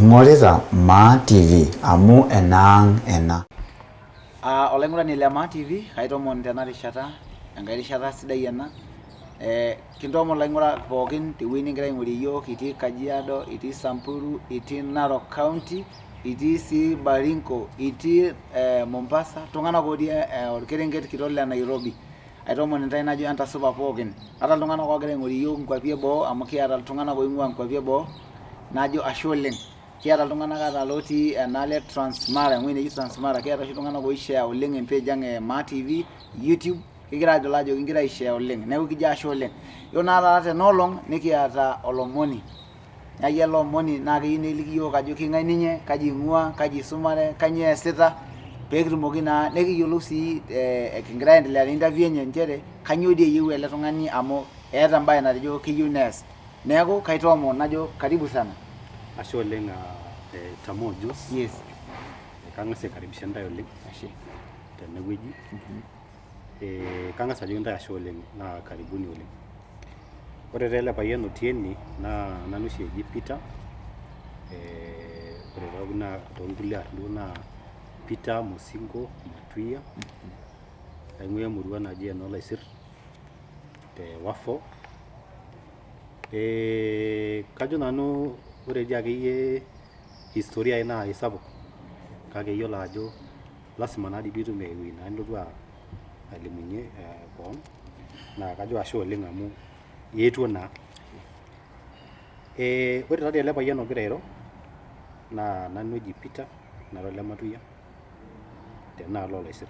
Ing'orita Maa TV amu enaang ena. Olaing'urani le Maa TV, kaitoomon tena rishata, enkae rishata sidai ena. Kintoomon ilaing'urak pookin tewueji nigira aing'orie iyiook, itii Kajiado, itii Samburu, itii Narok County, itii sii Baringo, itii Mombasa, iltung'anak otii orkerenket kitok le Nairobi. Aitoomon intae najo entasupa pookin. Ata iltung'anak oogira aing'orie iyiook inkuapi eboo amu kiata iltung'anak oing'ua inkuapi eboo, najo ashe oleng. Kiata iltung'anak ata lotii enaalo e Transmara, ewueji neji Transmara, kiata oshi iltung'anak oi share oleng empage ang e Maa TV, YouTube, kigira adol ajo kigira ai share oleng. Neeku kijo ashe oleng. Yiolo naa taata tena olong nikiata olomoni. Naa iyiolo ele omoni naa keyieu neliki iyiook ajo king'ae ninye, kaji ing'ua, kaji isumare, kainyoo eesita, pee kitumoki naa nikiyiolou sii kigira aendelea te interview enye nchere kainyoo dii eyieu ele tung'ani amu eeta embae natejo keyieu nees. Neeku kaitoomon najo karibu sana. Ashe oleng Tamoo Jos. Yes. Kang'as aikaribisha intae oleng. Ashe. Tenewueji. Kang'as ajoki intae ashe oleng naa karibuni oleng. Ore taa ele payian otii ene naa nanu oshi eji Peter. Ore toonkulie arn duo naa Peter Musingo Matuya. Aing'ua emurua naji enoolaisir te Wafo. Kajo nanu ore dii akeyie historia ai naa isapuk kake iyiolo ajo lasima naa dii piitum ewueji naa nilotu alimunye koon naa kajo ashe oleng amu ietuo naa. Ore taadii ele payian ogira airo naa nanu eji Peter nara ole Matuya tenaalo oolaisir.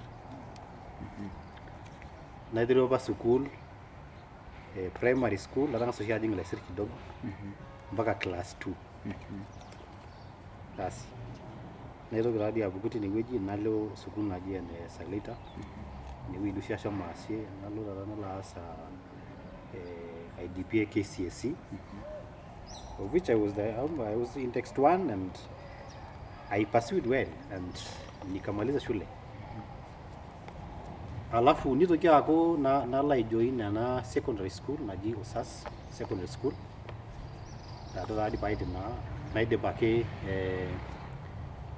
Naiterua apa sukuul primary school atang'asa oshi ajing ilaisir kidogo mpaka class two. Asi naitoki taadii apuku tinewueji nalo sukuul naji ene Seleita inewueji duo oshi ashomo aasie nalo taata nalo aas aidipie KCSE of which I was in text one and I pursued well and nikamaliza shule. Alafu nitoki aaku nalo aijoin ena secondary school naji Osas secondary school taata taadii paidip naa naidip ake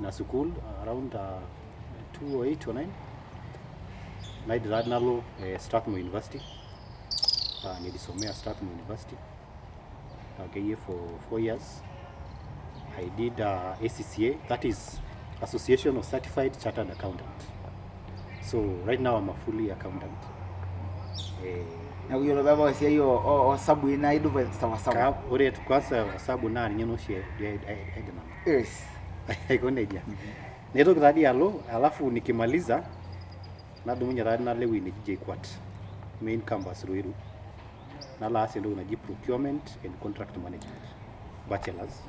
ina sukuul around 2008 or 9 naidip taadii nalo Strathmore University, nilisomea Strathmore University akeyie for 4 years. I did ACCA, that is Association of Certified Chartered Accountant. So right now I'm a fully accountant. Neeku yiolo peebau esiai oosabui naa idup sawasawa. Ore kwanza hesabu naa ninye naa oshi aidip nanu. Aiko nejia. Naitoki taadii alo, alafu nikimaliza nadumunye taadii nalo ewueji neji JKUAT main campus Ruiru, nalo aas entoki naji procurement and contract management bachelors,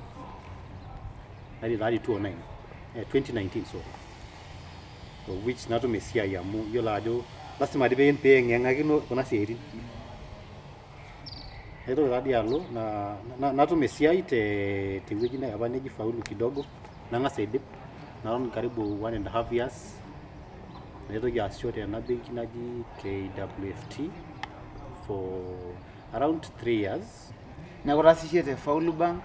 naidip taadii 209, 2019, sorry, of which natum esiai amu iyiolo ajo lasima dii pee eyeng'iyeng'akino kuna siaitin. Naitoki taadii alo natum esiai tewueji apa neji Faulu kidogo, nang'as aidip naton karibu 1.5 years, naitoki aasisho tena benki naji KWFT for around 3 years. Neeku itaasishe te Faulu Bank,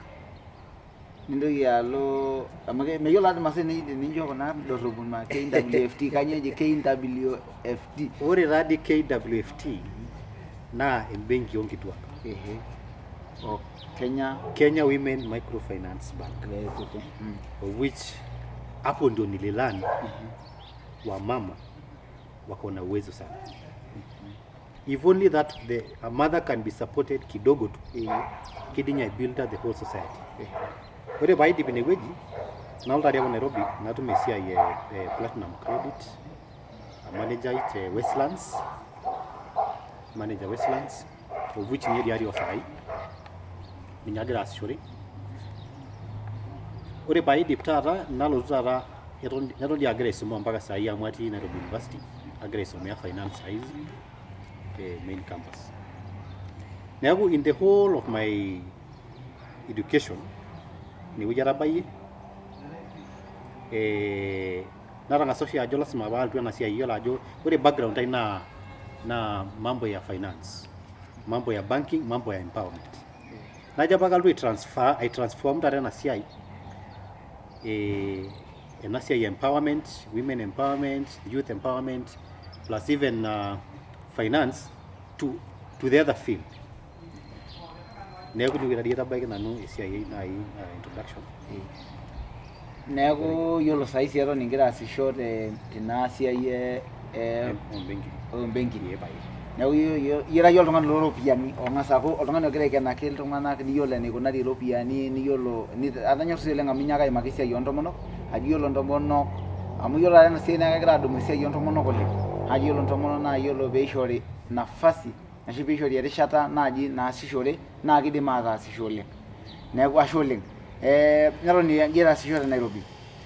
nintoki alo amu meyiolo taatoi irmaasai tenincho kuna dorropu ma KWFT, kainyoo eji KWFT? Ore taadii KWFT naa embenki oonkituak. Ehe. O Kenya Kenya Women Microfinance Bank. Very good. Of which hapo ndio nililearn wamama wako na uwezo sana. If only that a mother can be supported kidogo tu, kidim aibuild the whole society. Ore paidip inewueji nalo taadii apa Nairobi natum esiai e Platinum Credit, a manager te Westlands, manager Westlands, of which ninye dii atii osaai ninye agira aasishore. Ore paidip taata nalotu taata eton dii agira aisuma mpaka saai amu atii Nairobi University agira aisomea finance saizi te main campus. Neeku in the whole of my education inewueji atabayie. Natang'asa oshi ajo lasima paalotu ena siai, iyiolo ajo ore background ai naa mambo ya finance, mambo ya banking, mambo ya empowerment. Najo apa kalotu aitransform taata ena siai. ena siai e empowerment, women empowerment, youth empowerment, plus even finance to the other field. Neeku inewueji taadii aitabaiki nanu esiai ai naai introduction. Neeku yiolo saisi eton ingira aasisho te tina siai e Oombenki. Oombenki. Ee pae. Neeku ira iyie oltung'ani looropiyiani ong'as aaku oltung'ani ogira aikenaki iltung'anak niyiolo enikunari iropiyiani niyiolo, atonyorr sii oleng amu inyaaka aimaki esiai oontomonok ajo iyiolo intomonok amu iyiolo taata ena siai naa kegira adumu esiai oontomonok oleng. Ajo iyiolo intomonok naa iyiolo peishori nafasi ashu piishori erishata naaji naasishore naa kidim ataasisho oleng. Neeku ashe oleng. Neton igira aasisho te Nairobi.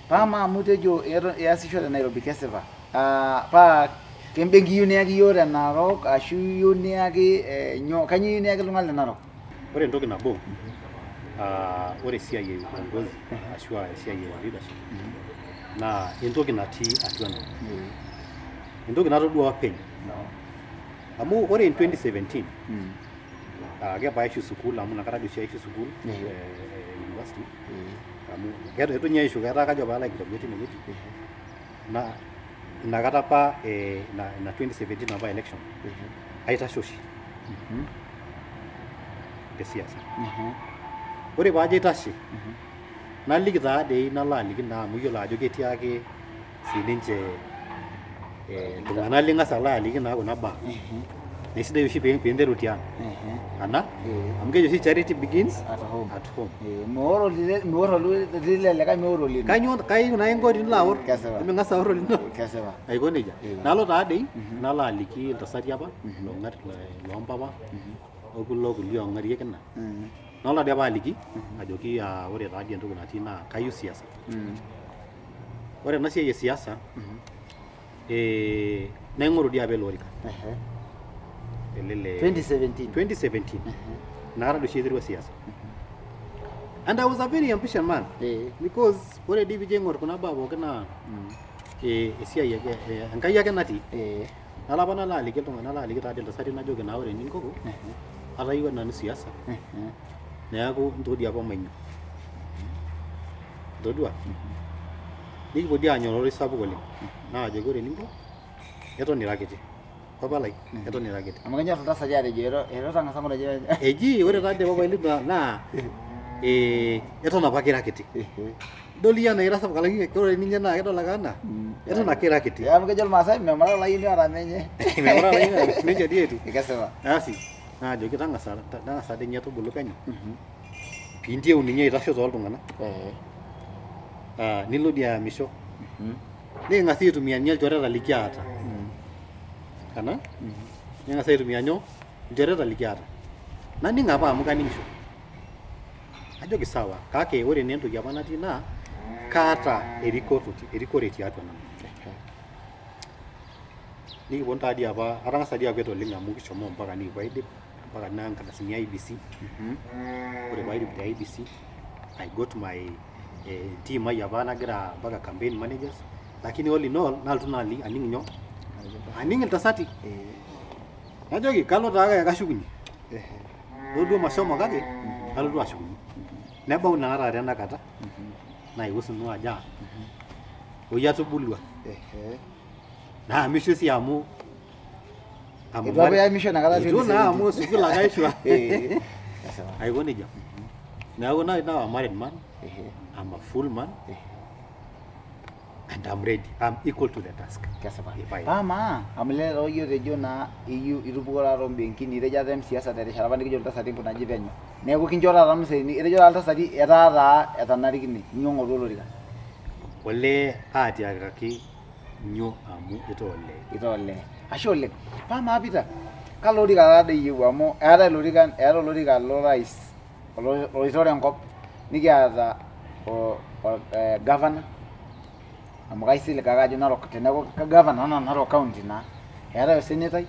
Paa amaa amu itejo iasisho te Nairobi kesipa? Paa kembenki iyieu niyaki iyiok te Narok ashu iyieu niyaki nyoo, kainyoo iyieu niyaki iltung'anak le Narok? Ore entoki nabo, ore esiai e uongozi ashu esiai e leadership naa entoki natii atua nanu. Entoki natodua openy. Amu ore in 2017 ake paishu sukuul amu inakata dii oshi aishu sukuul university amu eitu ninye aishu etaa kajo paalo aigraduate tinewueji naa inakata apa ina 2017 apa election aitashe oshi te siasa. Ore paajo aitashe naliki taa dei nalo aliki naa amu iyiolo ajo ketii ake sininche iltung'anak ling'as alo aliki naa kuna baa. Naa isidai oshi piinteru tiang ana amu keji oshi charity begins at home. At home. Mioro lile likae mioro olino. Kainyoo kai naa inko tenilo aor? Kesipa. Eming'as aor olino. Kesipa. Aiko nejia. Nalo taa dei nalo aliki iltasati apa loong'at loompapa okulo kulie oong'arie kina. Nalo dii apa aliki ajoki ore taa dii entoki natii naa kayieu siasa. Ore ena siai e siasa naing'oru dii apa ele orika. Ele le 2017. 2017. Inakata dii oshi aiterua siasa. And I was a very ambitious man. Because ore dii piijo aing'or kuna baa pookin naa esiai ake Enkai ake natii. Nalo apa nalo aliki iltung'anak nalo aliki taa dii iltasati najoki naa ore eninkoko atayiewua nanu siasa neeku ntoo dii apa mainyo. Itodua? Nikipuo dii aanya ororei sapuk oleng. Naajoki ore eninko eton ira kiti. Papa lai eton ira kiti. Amu kenyorr iltasati aatejo ero tang'asa ng'ura Eji ore taa dii papa lai naa eton apake ira kiti. Idol iyie enaa ira sapuk lakini ore ninye naa kedol ake anaa eton ake ira kiti. Amu kejo irmaasai memurat olayioni oota menye. Memurat olayioni nejia dii etiu. Kesipa. Asi naajoki tang'asa tang'asa dii ninye tubulu penyo piintieu ninye aitasho tooltung'anak nilo dii ayamisho niking'as aitumia ninye ilchoreta likiata ana niking'as aitumia nyoo ilchoreta likiata naning apa amu kaning'isho najoki sawa kake ore naa entoki apa natii naa kaata erikoto erikore tiatua nanu nikiponu taa dii apa atang'asa dii akwet oleng amu kishomo mpaka nikipuo aidip mpaka naya nkardasini e IEBC. Ore paidip te IEBC I got my team ai apa nagira mpaka campaign managers lakini all in all nalotu naa aning nyoo aning iltasati najoki kalo taa kake kashukunye ntodua mashomo kake kalotu ashukunye nebau naa taata ena kata naihusu nanu ajo aa oi atubulua naamisho sii amu Eitu apa iyamisho inakata Eitu naa amu 2017. sukuul ake aishua. Kesipa. Aiko nejia. Neeku now I'm married man, I'm a full man, and I'm ready. I'm equal to the task. Kesipa. Epae. Paa amaa amu lelo iyie otejo naa iyieu itupukuo taata ombenkin itejo atem siasa terishata apa nikijo iltasati nkunaji penyo. Neeku kincho taata museini etejo taata iltasati etaa taa etanarikine inyoo ng'oru olorika. Olee aatiakaki nyoo amu itaa olee. Itaa olee. Ashe oleng. Paa amaa Peter, kalo orika taata iyieu amu eetae ilorikan, eetae olorika lorais oloitore enkop nikiata governor amu kaisilig ake ajo Narok teneeku governor naa Narok county naa. Eetae osenetai,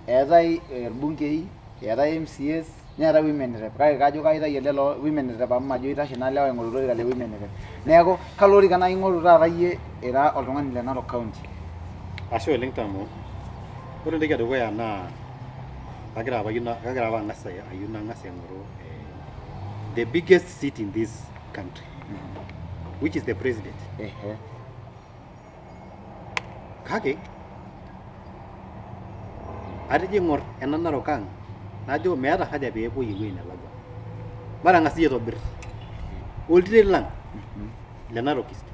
eetae irbungei, eetae MCAs neetae women rep kake kajo kaitayu ele lo women rep amu majo itashe naa ilewa aing'oru olorika le women rep. Neeku kalo orika naaji ing'oru taata iyie ira oltung'ani le Narok county? Ashe oleng Tamu. Ore entoki edukuya naa kagira apa ayieu kagira apa ang'as ayieu nang'as aing'oru the biggest city in this country. Which is the president. Kake atejo aing'or ena Narok ang najo meeta haja pee epuoi ewueji nelakua. Matang'as dii aitobir oltiren lang le Narok East.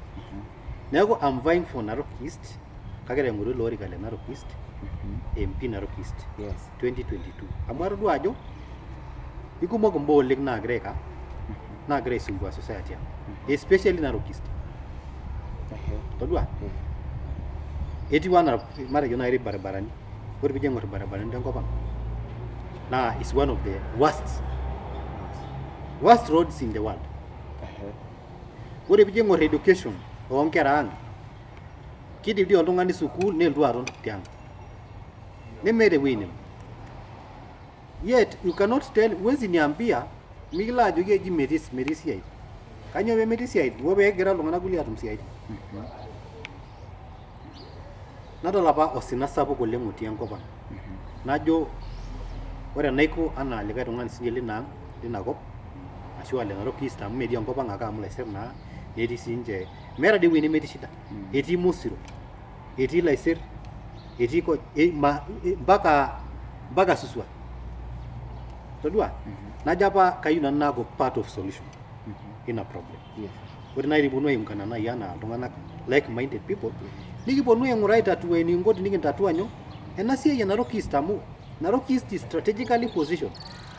Neeku I'm vying for Narok East, kagira aing'oru ilo orika le Narok East, MP Narok East 2022. Amu atodua ajo ikumok imbaa oleng naagira aiko naagira aisumbua society ang, especially Narok East. Todua? Etiu anaa matejo naaji irbaribarani. Ore piijo aing'or irbaribarani lenkop ang naa is one of the worst roads in the world. Ore piijo aing'or education oonkera ang, kiidip dii oltung'ani sukuul nelotu aton tiang nemeeta ewueji nelo. Yet you cannot tell, huwezi niambia, mikilo ajoki eji metii isiaitin. Kainyoo pemetii isiaitin? Hoo peegira iltung'anak kulie aatum isiaitin. Nadol apa osina sapuk oleng otii enkop ang. Najo ore enaiko anaa likae tung'ani sinye lina ang, lina kop ashu aa le Narok East amu metii enkop ang ake amu Laiser naa netii siinche, meeta dii ewueji nemetii shida. Etii Mosiro, etii Laiser, etii mpaka Suswa. Todua? Najo apa kayieu nanu naaku part of solution ina problem. Ore naaji piponu aiungana naaji anaa iltung'anak like minded people, nikiponu aing'uraa aitatua enikinko tenikintatua nyoo ena siai e Narok East amu Narok East is strategically positioned.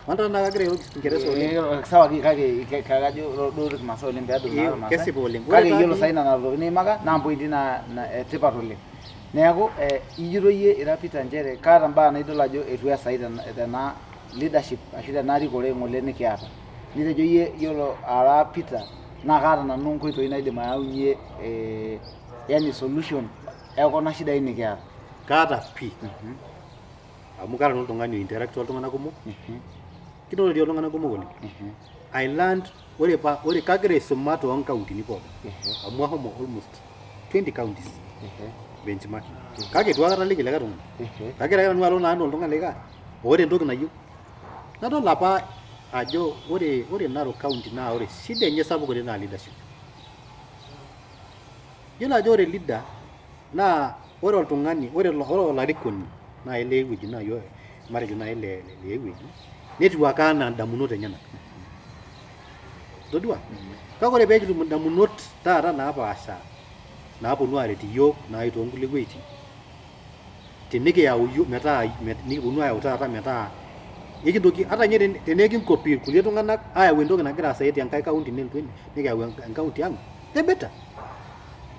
Mantaa naa kagira airo Kiingereza oleng. Sawa kake kajo duo irmaasai oleng peedol naa irmaasai. Kesipa oleng. Kake iyiolo saai nena tokitin niimaka naa mpointi naa etipat oleng. Neeku ijito iyie ira Peter nchere kaata imbaa naidol ajo eitu eesayu tena leadership ashu tena rikore ng'ole nikiata. Nitejo iyie iyiolo ara Peter naa kaata nanu nkoitoi naidim ayaunye yani solution ekuna shidai nikiata. Kaata pii. Amu kara nanu oltung'ani oi interact oltung'anak kumok, kinoto dii oltung'anak kumok oleng. I learned ore pa ore kagira aisuma toonkauntini pookin amu ahomo almost 20 counties benchmarking. Kake eitu aikata aliki likae tung'ani. Kagira ake nanu alo naa anaa oltung'ani lika oota entoki nayieu. Nadol apa ajo ore Narok county naa ore shida enye sapuk oleng naa leadership. Yiolo ajo ore leader naa ore oltung'ani ore olarikoni naaji le wueji naaji matejo naaji le ewueji netiu ake anaa indamunot enyenak. Todua? Kake ore pee kitum indamunot taata napaasha naaponu aaret iyiook naaji toonkulie wueitin tinikiyau iyiook metaa nikiponu ayau taata metaa ekintoki ata ninye tenekinkopi irkulie tung'anak ayau entoki nagira aasai tenkae county nelotu ene nikiyau enkaunti ang the better.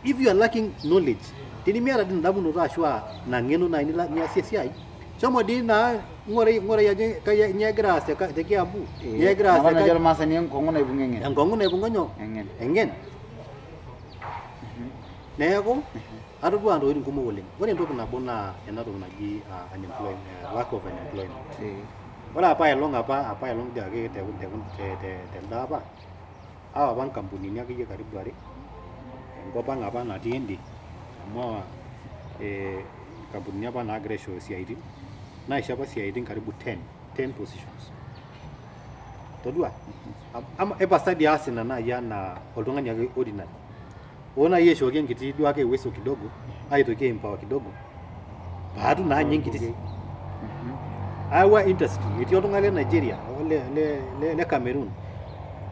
If you are lacking knowledge, tenimiata dii indamunoto ashu aa ina ng'eno naaji nilo niasie esiai, shomo dii naa ng'urai ng'urai ajo kai nyoo egira aas te Kiambu, nyoo egira aas Ina te najo ormaasani enkong'u naibung'a eng'en. Enkong'u naibung'a nyoo? Eng'en. Eng'en. Neeku atodua ntokitin kumok oleng. Ore entoki nabo naa ena toki naji unemployment, lack of unemployment. Ore apa aelong apa apa aelong dii ake te te telde apa aawa apa nkampunini akeyie karibu are enkop ang apa natii ende amu aawa nkampunini apa naagira aishooyo isiaitin naisho apa isiaitin karibu 10 positions. Todua? Ama epasa dii aas ina naaji anaa oltung'ani ake ordinary. Hoo naaji aishooki enkiti duo ake uwezo kidogo aitoki ai empower kidogo paatum naa ninye enkiti aawa industry etii oltung'ani le Nigeria o le, le, le, le Cameroon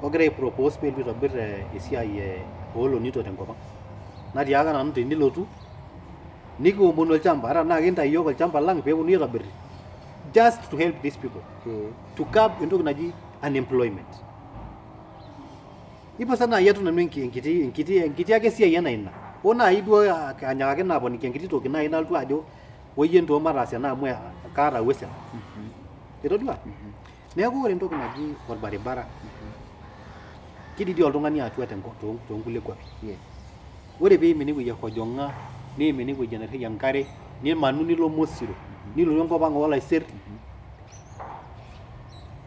ogira ai propose peelotu aitobir esiai oolonito tenkop ang. Natiaka nanu tenilotu nikiomonu olchamba ata tenaa kintayu iyiook olchamba lang peeponunui aitobir just to help these people to curb entoki naji unemployment. Ipasa naaji atum nanu enkiti enkiti enkiti ake siai enaa ina. Hoo naaji duo anyakaki naa aponiki enkiti toki naaji nalotu ajo oyie ntoo mataas ena amu kaata uwezo ena. Itodua? Neeku ore entoki naji orbaribara kididi oltung'ani atua toonkulie kuapi. Ore piim enewueji e Kojong'a, niim enewueji enairragie enkare, nimanu nilo Mosiro, nilotu enkop ang oolaiser,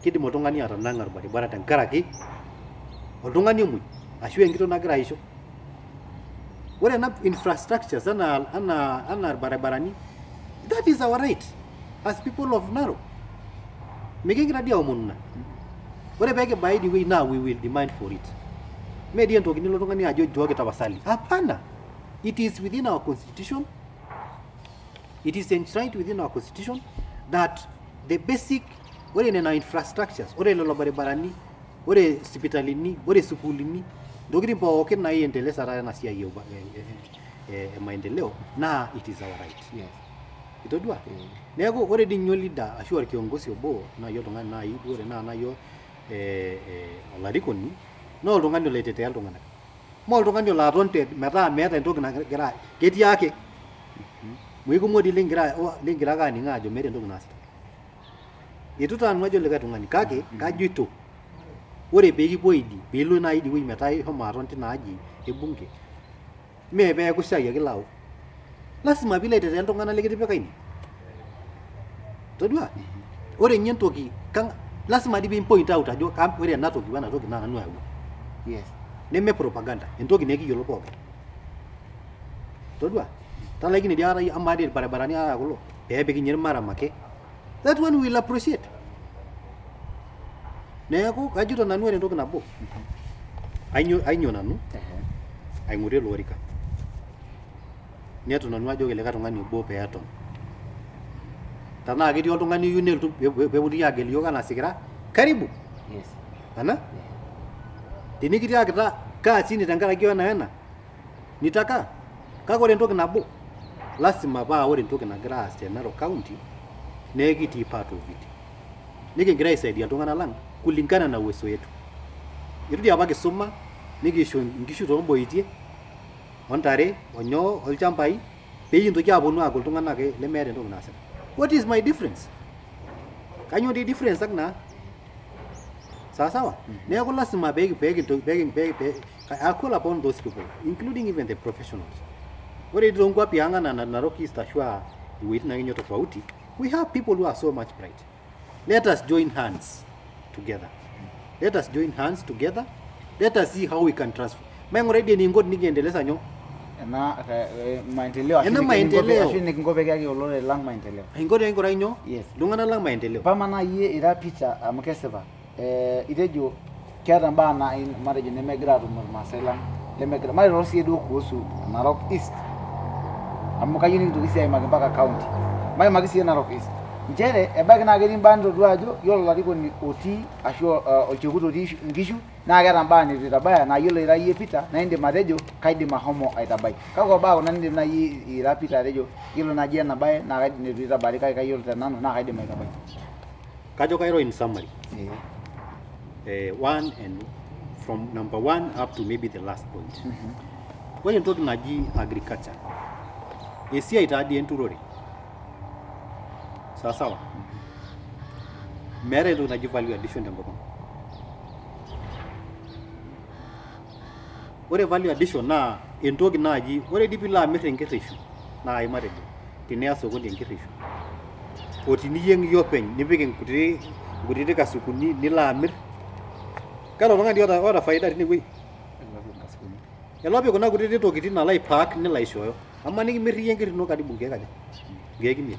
kidim oltung'ani atanang'a orbaribara tenkaraki oltung'ani omuoi ashu enkitok nagira aisho. Ore ena infrastructures anaa anaa anaa irbaribarani that is our right as people of Narok. Mikigira dii aomonu ina. Ore pee kibaya idie wueji naa we will demand for it. Mee dii entoki nilo oltung'ani ajo nchooki tapasali. Hapana. It is within our constitution. It is enshrined within our constitution that the basic ore nena infrastructures, ore lelo baribarani, ore sipitalini, ore sukuulini, ntokitin pookin naiendeleza taata ena siai e maendeleo naa it is our right. Yes. Itodua? Neeku ore dii ninye leader ashu orkiongozi obo naaji oltung'ani naaji duo tenaa naaji olarikoni naa oltung'ani olo aitetea iltung'anak. Mee oltung'ani olo aton te metaa meeta entoki nagira ketii ake. Amu ikumok dii likigira likigira ake aning aajo meeta entoki naasita. Eitu taa nanu ajo likae tung'ani kake kajoito ore pee kipuoi idie piilo naaji idie wueji metaa ishomo aton tina aji e bunge mee peeku shai ake ilo aok. Lazima piilo aitetea iltung'anak likitipika ine. Todua? Ore ninye entoki lazima dii pee point out ajo ore ena toki wena toki naa nanu oyawua. Yes. Neme propaganda, entoki naa ekiyiolo pookin. Todua? Talaikine dii akata iyie amaa dii irbaribarani aa kulo peepiki ninye irmaram ake. That one we will appreciate. Neeku kajito nanu ore entoki nabo ainyio nanu aing'orie ilo orika. Neitu nanu ajoki likae tung'ani obo peeton. Tenaa ketii oltung'ani oyieu nelotu peeponunui aagel iyiook anaa isikira, karibu. Yes. Ana? Tinikitiakita kaa chini tenkaraki ena wena, nitakaa. Kake ore entoki nabo, lasima paa ore entoki nagira aas te Narok County, naa ekitii part of it. Nikigira aisaidia iltung'anak lang kulingana na uwezo yetu. Eitu dii apa kisuma, nikiisho inkishu toomboitie, ontare, onyoo, olchambai, pee kintoki aaponu aaku iltung'anak ake lemeeta entoki naasita. What is my difference? Kainyoo dii difference ang naa? Sawa sawa? Neeku lasima pee pee I call upon those people including even the professionals. Ore dii toonkuapi ang anaa Narok East ashu aa iwuejitin akeninye tofauti, we have people who are so much bright. Let us join hands together. Let us join hands together. Let us see how we can transform. Maing'ura dii enikinko tenikiendeleza nyoo? Ena maendeleo ashu Ena maendeleo. Ashu enikinko pee kiyaki olorere lang maendeleo. Enko teniking'uraa nyoo? Yes. Iltung'anak lang maendeleo. Pama naa iyie ira Peter amu kesipa itejo keeta imbaa nai matejo nemegira aatum irmaasai lang lemegira mairoro siiyie duo kuhusu Narok East amu kayieu nikintoki sii aimaki mpaka county maimaki siiyie Narok East nchere ebaiki naa ketii imbaa nitodua ajo yiolo olarikoni otii ashu olchekut otii inkishu naa keeta imbaa neitu itabaya naa yiolo ira iyie Peter naa indim atejo kaidim ahomo aitabai. Kakwa baa kuna nindim naaji ira Peter atejo yiolo naaji ena bae naa kaidim neitu itabari kake kayiolo te nanu naa kaidim aitabai? Kajo kairo in summary. Ee. One and from number one up to maybe the last point. Ore entoki naji agriculture, esiai taa dii enturore. Sawa sawa? Meetae entoki naji value addition tenkop ang. Ore value addition naa entoki naaji ore dii piilo amir enkerreshu naai matejo tiniya sokoni enkerreshu o teniyieng iyie openy nipik inkutiti kasukuni nilo amir, kalo tung'ani dii oota faida tine wueji? Elopik kuna kutiti tokitin alo aipack nelo aishooyo. Amaa nikimir iyie enkerr ino karibu nkeek aja? Nkeek imiet.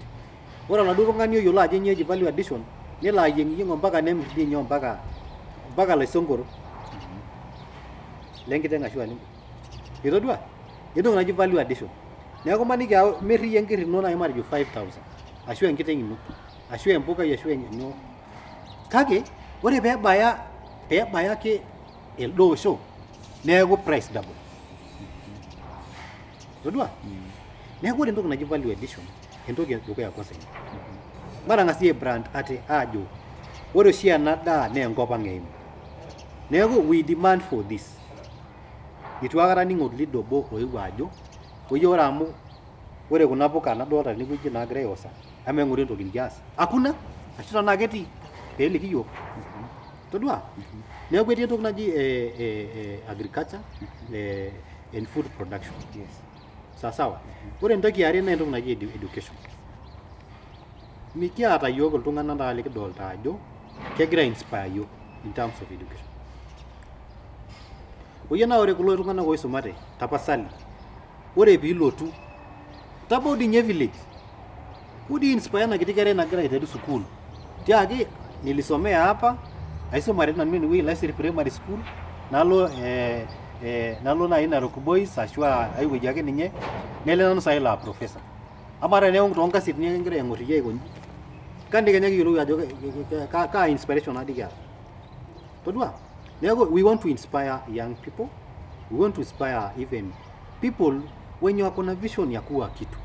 Ore oladuo tung'ani oyiolo ajo nyoo eji value addition nelo ayieng'iyeng ompaka nemir dii ninye ompaka mpaka loisonkoro lenkiteng ashu alenkuku. Itodua? Entoki naji value addition. Neeku imaniki aa imir iyie enkerr ino naaji matejo 5000 ashu enkiteng ino ashu empukai ashu enyoo. Kake ore peebaya ake elde osho neeku price double. Itodua? Neeku ore entoki naji value addition entoki edukuya kwanza ina. Matang'as dii aibrand ate aajo ore oshi ena daa naa enkop ang eimu. Neeku we demand for this. Eitu aikata aning orleader obo oewuo ajo oyie ore amu ore kuna puka nadolta tenewueji naagira aiosa amaa eng'oru entoki nikias. Hakuna ashu tenaa ketii peeliki iyiook. Todua? Neeku etii entoki naji agriculture and food production. Yes. Sawa sawa. Ore entoki eare naa entoki naji education. Mikiata iyiook iltung'anak taata likidolta ajo kegira ai inspire iyiook in terms of education. Oyie naa ore kulo tung'anak oisumate tapasali ore piilotu tabau dii ninye village wou dii inspire ena kiti kerai nagira aiteru sukuul tiaki nilisomea hapa aisumare nanu enewueji Laisir primary school nalo Nalo naaji Narok Boys ashu ai wueji ake ninye nele nanu saai laa professor. Amaa teneeku toonkasetini ake ingira aing'or iyie aiko inji, kani kenya kiyiolou ajo kaa inspiration naadi kiata. Todua? Neeku we want to inspire young people, we want to inspire even people wenye wako na vision ya kuwa kitu.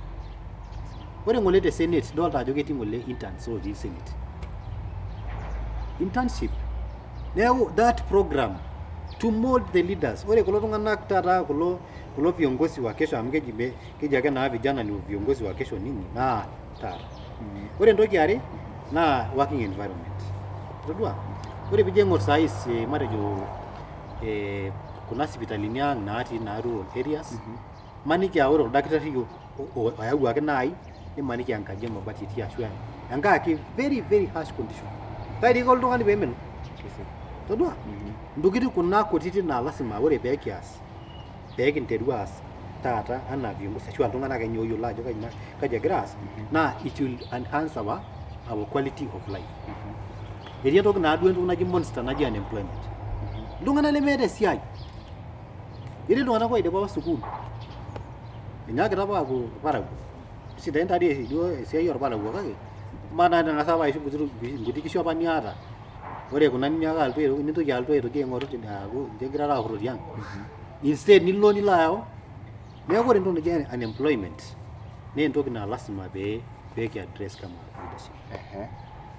Ore ng'ole te Senate idolta ajo ketii ng'ole interns otii Senate. Internship. Neeku that program to mold the leaders. Ore kulo tung'anak taata kulo viongozi wa kesho amu keji keji ake naa vijana ni viongozi wa kesho nini naa taata. Ore entoki are naa working environment. Todua? Ore piijo aing'or saai matejo kuna sipitalini ang' natii naa rural areas, maniki aa ore oldakitari oyawuaki naai nimaniki aa enkaji emabati etii ashu enkae ake very very harsh condition. Kaji iko oltung'ani pee melo? Todua? Intokitin kuna kutitik naa lasima ore pee kias pee kinteru aas taata anaa viongozi ashu iltung'anak akenye oyiolo ajo kaji egira aas naa it will enhance our quality of life. Etii entoki naa duo entoki naji monster naji unemployment. Iltung'anak lemeeta esiai. Etii iltung'anak oidipa apa sukuul enyaakita apa aaku irparakuo. Sidain taadii duo esiai orparakuo kake amaa naa tening'as apa aishu nkuti kishu apa niata ore kuna ninyaaka alotu nintoki alotu aitoki aing'oru aaku ninche egirare akurro tiang' instead nilo nilo ayau. Neeku ore entoki naji unemployment naa entoki naa lasima pee ki address kama leadership.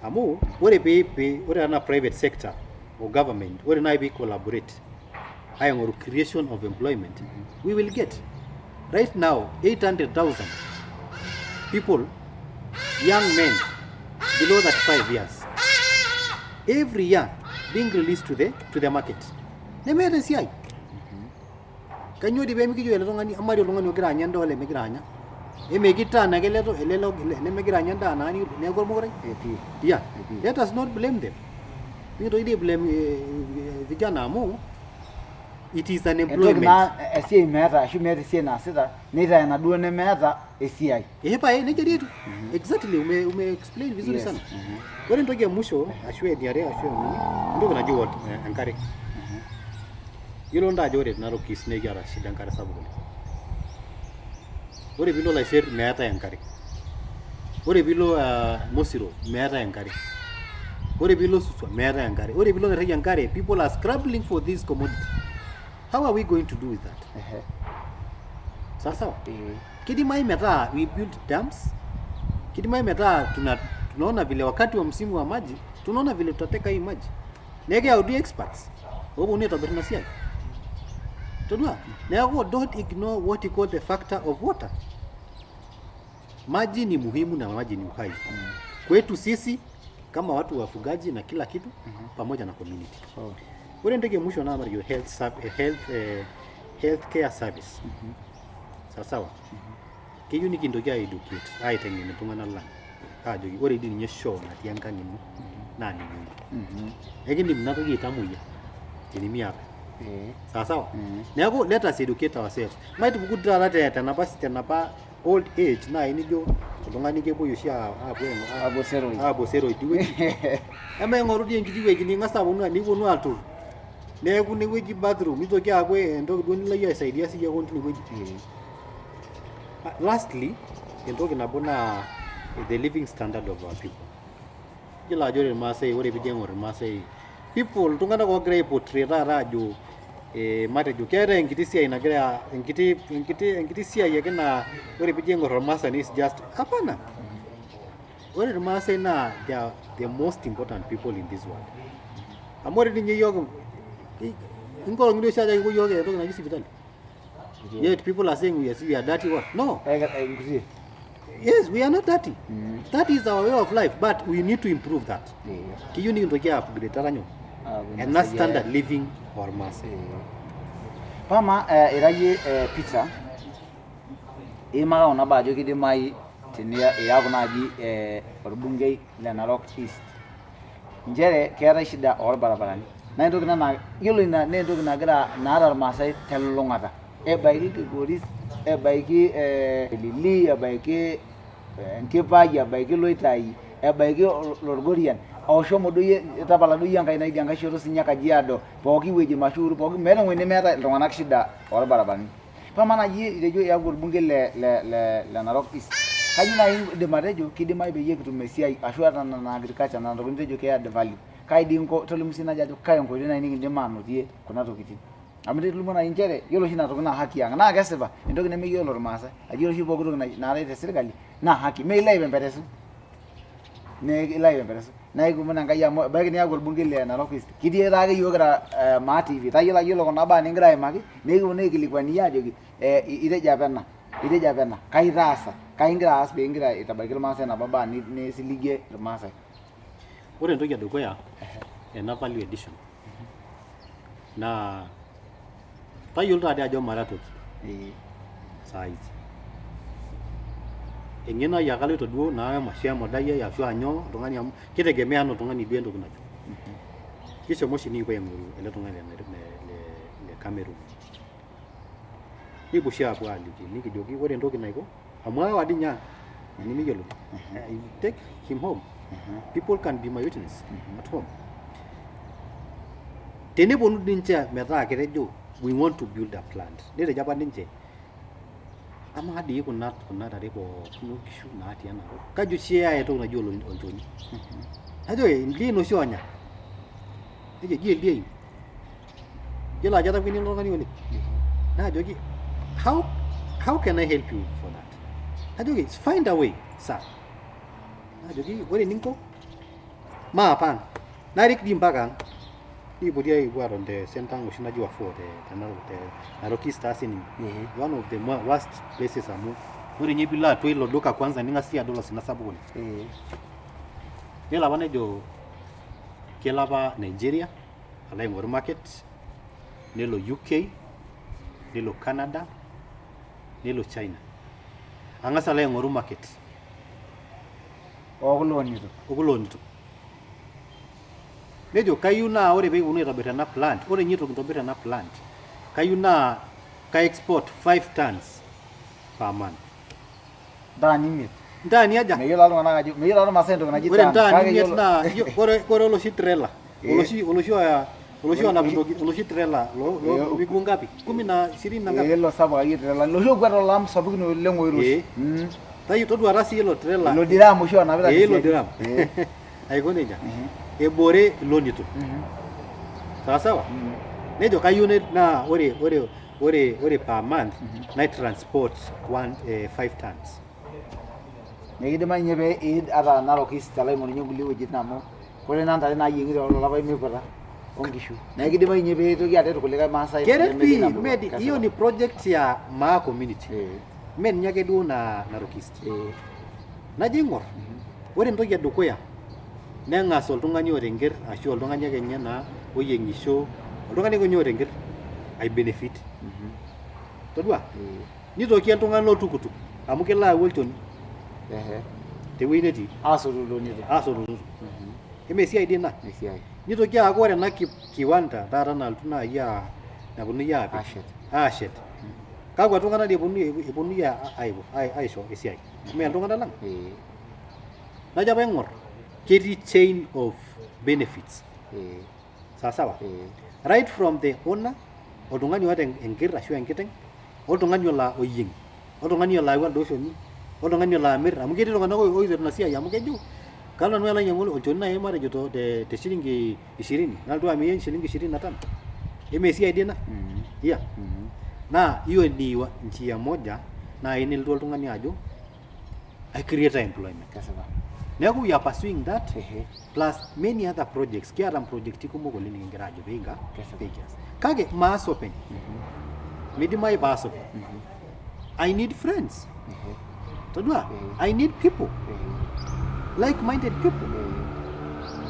Amu ore pee ore ena private sector o government ore naaji pee collaborate aing'oru creation of employment we will get right now 800,000 people, young men below 35 years every year being released to the market nemeeta esiai. Kainyoo dii pemikijo ele tung'ani amaa dii oltung'ani ogira anya endaa olemegira anya emekitaa ake ele lemegira anya endaa naa neeku ormukurai. Yeah, let us not blame them. Mikintoki dii blame vijana amu it is entoki unemployment. Naa esiai meeta ashu meeta esiai naasita neita enaduo nemeeta esiai. Eh pae, nejia dii etiu. Exactly, ume explain vizuri sana. Ore entoki e mwisho ashu eniare ashu ene entoki naji water, enkare. Yiolo ntaa ajo ore te Narok East naa ekiata shida enkare sapuk oleng. Ore piilo Laiser meetae enkare. Ore piilo Mosiro meetae enkare. Ore piilo Suswa meetae enkare. Ore piilo Nairagi enkare, people are scrambling for this commodity. How are we going to do with that? Sawa sawa? Kidimayu metaa we build dams, kidimayu metaa tunaona vile wakati wa msimu wa maji, tunaona vile tutateka hii maji. Nekiyau dii experts ooponu aitobir ina siai. Todua? Neeku don't ignore what you call the factor of water. Maji ni muhimu na maji ni uhai. Kwetu sisi kama watu wafugaji na kila kitu pamoja na community. Ore entoki e mwisho naa matejo health care service. Sawa sawa? Keyieu nikintoki aeducate aiteng'en iltung'anak lang aajoki ore dii ninye shoo natii enkang ino naa ninye. Ekindim ina toki aitamoyia tenimiata. Sawa sawa? Neeku let us educate ourselves. Maitupuku taata tenapa old age naaji nijo oltung'ani kepuoi oshi aapuo Aapuo seroi. Aapuo seroi idie wueji. Emaing'oru dii enkiti wueji ning'as aponu niponu aatur. Neeku ine wueji bathroom nitoki aaku entoki duo nilo iyie aisaidia siyie kewon tine wueji. Lastly, entoki nabo naa the living standard of our people. Yiolo ajo ore irmaasai, ore piijo aing'or irmaasai people, iltung'anak oogira aiportray taata aajo matejo keetae enkiti siai nagira enkiti siai ake naa ore piijo aing'or ormaasani is just hapana. Ore irmaasai naa they are the most important people in this world. Amu ore ninye iyiok inkolong'i dii oshiake kipuo iyiok entoki naji sipitali. Yet people are saying we are dirty what? No. Nkuti. Yes, we are not dirty. That is our way of life, but we need to improve that. Keyieu nikintoki upgrade taata nyoo? Ena standard living ormaasai. Pama ira yie Peter iimaka kuna baa ajo kidimayu teniyaku naaji orbungei le Narok East nchere keetae shida orbaribarani naa entoki ina naa yiolo ina naa entoki nagira naata irmaasai telulung'ata ebaiki Kilgoris ebaiki Lilii ebaiki Enkipai ebaiki Loitai ebaiki Lolgorian. Oshomo duo iyie tapala duo iyie enkai naidia enkae shoto sinye e Kajiado pooki wueji Mashuuru pooki meeta ewueji nemeeta iltung'anak shida orbaribarani. Pamaa naaji itejo iyaku orbungei le le le le Narok East, kainyioo naaji indim atejo kidimayu peyie kitum esiai ashu ata nena agriculture nena tokitin nitejo ke add value. Kai dii inko tolimu sii naaji ajo kaa enkoitoi naaji nikindim aanotie kuna tokitin. Amu itolimuo naaji nchere yiolo oshi nena tokitin naa haki ang naa kesipa entoki nemeyiolo irmaasai ajo ore oshi pooki toki naatae te sirkali naa haki mee ilo aipemberesu. Mee ilo aipemberesu. Naa ekiomon Enkai amu ebaiki niaku orbungei le Narok East. Kitii taake iyiook kira Maa TV. Tayiolo ajo yiolo kuna baa nikigira aimaki naa ekiponu aikilikuan iyie ajoki itejo apa ena, itejo apa ena, kai itaasa, kai ingira aas pee ingira aitabaiki irmaasai inapa baa nisiligie irmaasai. Ore entoki edukuya ena value addition naa tayiolo taadii ajo mara toki saa hizi. Eng'eno ai ake aloito duo naa ashu emodai ai ashu anyoo oltung'ani amu kitegemea anaa oltung'ani duo entoki najo. Kishomo oshi nikipuo aing'oru ele tung'ani le le Cameroon. Nikipuo oshi aapuo aaliki nikijoki ore entoki naiko amu aawa dii ninye ang enimiyiolo. I take him home. People can be my witness at home. Teneponu dii ninche metaa ketejo we want to build a plant. Netejo apa ninche amaa dii kuna kuna tare pookin onkishu natii ena kop kaji oshi eyai entoki naji olchoni? Najoki ildiein oshi oonya. Nejo eji ildiein. Yiolo ajo etakuenia ilo tung'ani oleng. Naajoki how can I help you for that? Najoki find a way sir. Najoki ore eninko maape ang narik dii mpaka ang. Nikipuo dii aapuo aton te center ang oshi naji Wafo te te Narok te Narok East taa sininye. One of the worst places amu ore ninye piilo atua ilo duka kwanza ning'as iyie adol osina sapuk oleng. Yiolo apa nejo kelo apa Nigeria alo aing'oru market nelo UK nelo Canada nelo China ang'as alo aing'oru market Oo kulo onito. O kulo onito. Nejo kayieu naa ore pee kiponu aitobir ena plant, ore ninye eitu kintobir ena plant kayieu naa ka export 5 tons per month. Ntaani imiet. Ntaani aja? Meyiolo iltung'anak ajo, meyiolo irmaasai entoki naji Ore ntaani imiet naa ore oloshi trailer, oloshi oloshi oya oloshi onap intokitin, oloshi trailer loo miguu ngapi? Kumi na ishirini na ngapi? Ilo sapuk akeyie trailer, oloshi okwet tolaam sapukin oleng oiroshi. Toduata sii ilo trailer. Ilo diraam oshi onapita te siadi. Ilo diraam. Aiko nejia. Ebore ilonito. Sawa sawa? Nejo kayieu naa ore ore ore ore per month nai transport one 5 tons. Nekidimayu ninye pee iid ata Narok East alo aing'orunye kulie wuejitin amu ore naa ntare naayieng'i tolapa miputa onkishu. Neeku kidimayu ninye pee itoki aret kulikae maasai Keret pii, mee hiyo ni project ya Maa community. Mee ninye ake duo na Narok East. Najo aing'or, ore entoki edukuya neng'as oltung'ani oota enker ashu oltung'ani ake ninye naa oyieng'isho, oltung'ani ake ninye oota enker ai benefit. Todua? Nitoki oltung'ani loltukutuk amu kelo ayau olchoni tewueji netii. Aasotu ilonito. Aasotu ilonito. Eme esiai dii ina? Esiai. Nitoki aaku ore ena kiwanda taata nalotu naaji naponunui aapik. Aashet. Aashet. Kakwa tung'anak dii eponunui aisho esiai? Mee iltung'anak lang? Najo apa aing'or ketii chain of benefits. Sawa sawa? Right from the owner, oltung'ani oota enker ashu enkiteng', oltung'ani olo oyieng', oltung'ani olo ayau elde shoni, oltung'ani olo amir amu ketii iltung'anak oiteru ina siai amu kejo kalo nanu alo ainyang'u olchoni nai matejo te shilingi ishirini nalotu amir shilingi ishirini na tano. Eme esiai dii ina? Yeah. Naa hiyo ni njia moja nai nilotu oltung'ani ajo I create employment. Kesipa. Neeku we are pursuing that plus many other projects. Kiata mprojekti kumok oleng nikigira ajo pee inka pee kias. Kake maas openy. Midimayu paas openy. I need friends. Todua? I need people. Like minded people.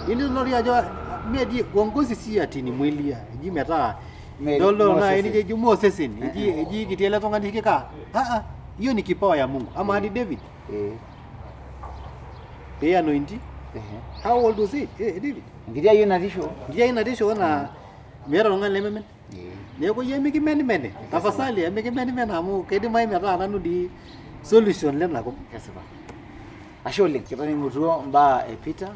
Inidol ajo mee dii uongozi si ati ni mwili eji metaa Mee idol moo nai osesen. nijo eji moo osesen eji eji kiti ele tung'ani kikaa ah ah hiyo ni kipawa ya Mungu amaa dii David pee anointi how old was he David Enkiti ayioni natisho. Enkiti ayioni natisho naa meeta oltung'ani lememen neeku iyie emikimenimene tafasali emikimenimene amu keidimayu metaa nanu dii solution lena kop. Kesipa. Ashe oleng. Kitoning'utuo imbaa e Peter.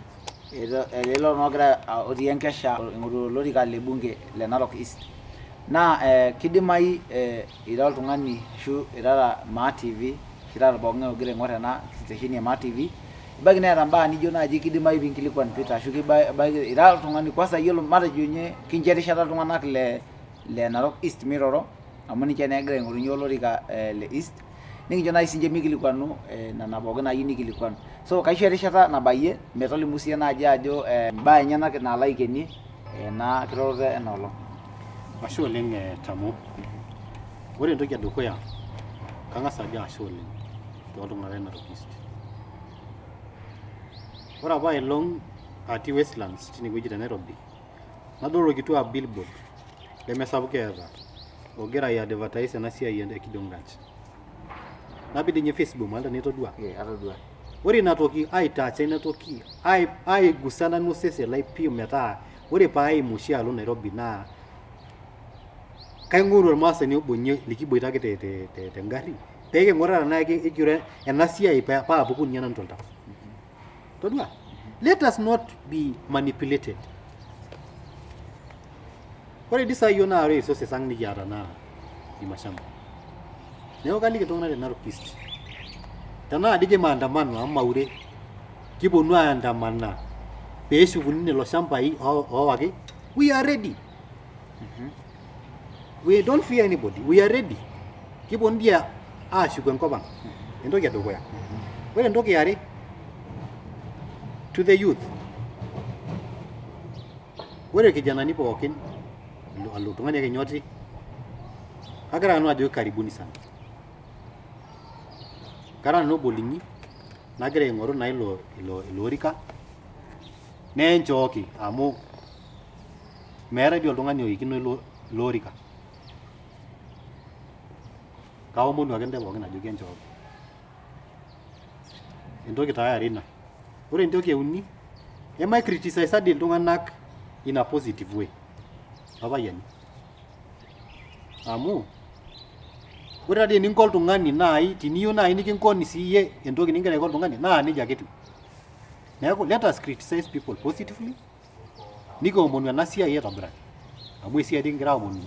Lelo naa ogira otii enkesha aing'oru olorika le bunge le Narok East. Naa kidimayu ira oltung'ani ashu irara Maa TV, irara pooki ng'ae ogira aing'or ena stesheni e Maa TV, ebaiki neeta imbaa nijo naaji kidimayu piinkilikuan Peter ashu ebaiki ira oltung'ani kwanza iyiolo matejo ninye kincho erishata iltung'anak le le Narok East miroro amu ninche naa egira aing'orunye olorika le East, nikincho naaji sininche mikilikuanu nena pookin naayieu nikilikuanu. So kaisho erishata nabayie metolimu siiyie naaji ajo imbaa enyenak naalo aikenie ena kiroroto ena olong. Ashe oleng Tamu. Ore entoki edukuya, kang'as ajo ashe oleng tooltung'anak le Narok East. Ore apa aelong atii Westlands tinewueji te Nairobi, nadol orkituaa billboard lemesapuk eeta ogira ai advertise ena siai e Kidong Ranch. Napik dii ninye Facebook mayiolo tenaa itodua. Ee atodua. Ore ina toki aitaacha ina toki aigusa nanu osesen lai pii metaa ore paaim oshi alo Nairobi naa kaing'oru ormaasani obo ninye likiboita ake te ngarri pee king'uraa tenaa ekiro ena siai paapuku ninye nanu toltau. Todua? Let us not be manipulated. Ore dii saai iyiok naa ore resources ang nikiata naa ni mashamba. Neeku kaliki iltung'anak le Narok East, tenaa dii kimaandamano amu maure, kiponu aandamana pee eshukuni lelo shambai oowaki, we are ready. We don't fear anybody, we are ready. Kiponu dii ashuku enkop ang. Entoki edukuya. Ore entoki eare, to the youth. Ore irkijanani pookin, oltung'ani ake ninye oti, kagira nanu ajoki karibuni sana. Kara nanu obo linyi, nagira aing'oru naa ilo ilo orika, naa enchooki amu meetae dii oltung'ani oikino ilo orika. Kaomonu ake intae pookin ajoki enchooki. Entoki taa eare ina. Ore entoki euni, emaicriticiser dii iltung'anak in a positive way toorpayiani. Amu ore taadii eninko oltung'ani naai teniyieu naai nikinkoni siiyie entoki nigira aiko oltung'ani naa nejia ake etiu. Neeku let us criticize people positively nikiomonu ena siai aitobiraki amu esiai dii kigira aomonu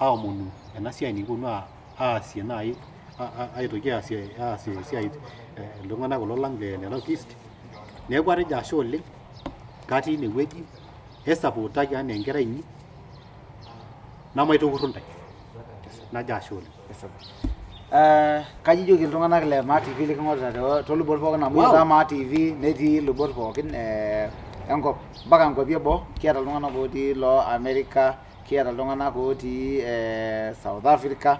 aomonu ena siai nikiponu aasie naai aitoki aasie esiai iltung'anak kulo lang le Narok East. Neeku atejo ashe oleng katii inewueji aisupportaki anaa enkerai inyi nemaitukurru intae najo ashe oleng. Kaji ijoki iltung'anak le Maa TV liking'orita toolubot pookin amu ore taa Maa TV netii ilubot pookin enkop mpaka nkuapi eboo kiata iltung'anak otii loo America, kiata iltung'anak otii South Africa,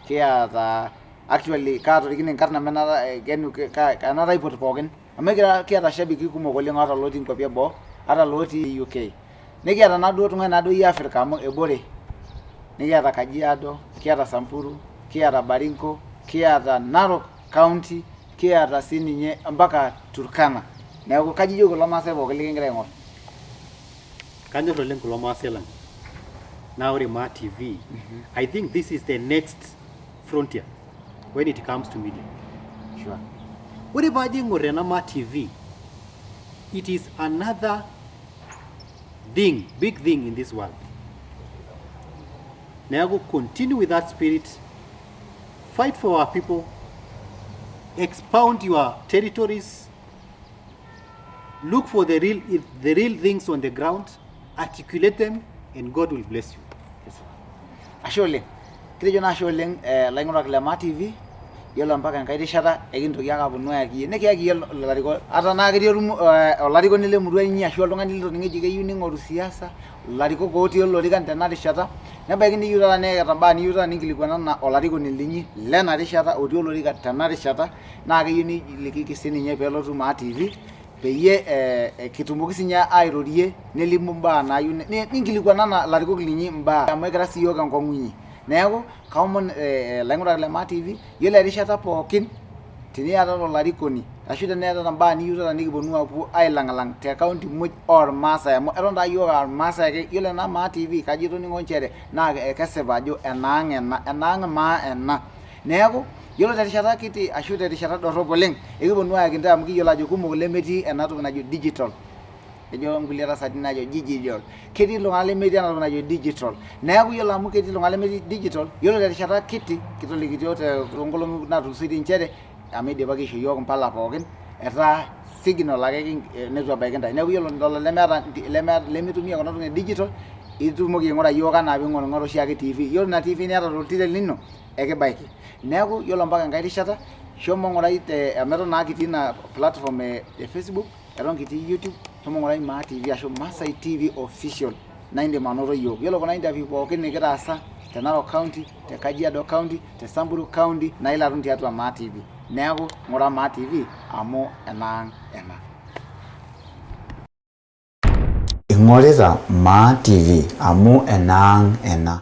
kiata actually kaatorikine inkarn amu enata aipot pookin amu kiata shabiki kumok oleng ata lotii nkuapi eboo ata lotii UK. Nikiata naaduo tung'ani naaduo iyie Africa amu ebore. Nikiata Kajiado, kiata Samburu, kiata Baringo, kiata Narok County, kiata sininye mpaka Turkana. Neeku kaji ijoki kulo maasai pookin likigira aing'or? Kanyor oleng kulo maasai lang. Naa ore Maa TV, I think this is the next frontier when it comes to media. Sure. Ore paajo aing'or ena Maa TV, it is another thing, big thing in this world. Neeku continue with that spirit, fight for our people, expound your territories, look for the real things on the ground, articulate them, and God will bless you. Ashe oleng. Kitejo naa ashe oleng laing'urak le Maa TV, yiolo mpaka enkae rishata ekintoki ake aponu ayaki iyie nikiyaki iyie ilarikok ata naa ketii olarikoni lemurua inyi ashu oltung'ani litoning'o eji keyieu ning'oru siasa, ilarikok otii ilorikan tena rishata, nebaiki niyieu taata neeta imbaa niyieu taata ninkilikuanana olarikoni linyi lena rishata otii olorika tena rishata naa keyieu nilikiki sininye peelotu Maa TV peyie kitumoki sininye airorie nelimu imbaa naayieu ninkilikuanana ilarikok linyi imbaa amu ekira siyiok enkong'u inyi. Neeku kaomon ilaing'urak le Maa TV, yiolo erishata pookin teniatata olarikoni ashu teniatata imbaa niyieu taata nikiponu apuo ailang'lang te county muj ormaasai amu eton taa yiok aa irmaasai ake. Yiolo ena Maa TV kajo itoning'o nchere naa kesipa ajo enaang' ena, enaang' maa ena. Neeku yiolo terishata kiti ashu terishata dorrop oleng ekiponu ayaki intae amu kiyiolo ajo kumok ilemetii ena toki najo digital. Ejo nkulie tasati naajo digital. Ketii iltung'anak lemetii ena toki najo digital. Neeku yiolo amu ketii iltung'anak lemetii digital, yiolo terishata kiti kitolikitio toonkolong'i naatulusoitie inchere amu eidipaki aisho iyiook impala pookin etaa signal ake neitu ebaiki intae. Neeku yiolo lelo lemeeta lemeitumia kuna tokitin e digital itumoki aing'ura iyiook anaa ping'orung'oru oshiake TV. Yiolo ina TV niata toltiren lino ekibaiki. Neeku yiolo mpaka enkae rishata shomo ng'urai te amu eton naa kitii ina platform e Facebook eton kitii YouTube shomo ng'urai Maa TV ashu Maasai TV official naa indim anoto iyiook. Yiolo kuna interview pookin nikitaasa te Narok County, te Kajiado County, te Samburu County naa ilo atum tiatua Maa TV. Neeku ng'ura Maa TV amu enaang ena. Ing'orita Maa TV amu enaang ena.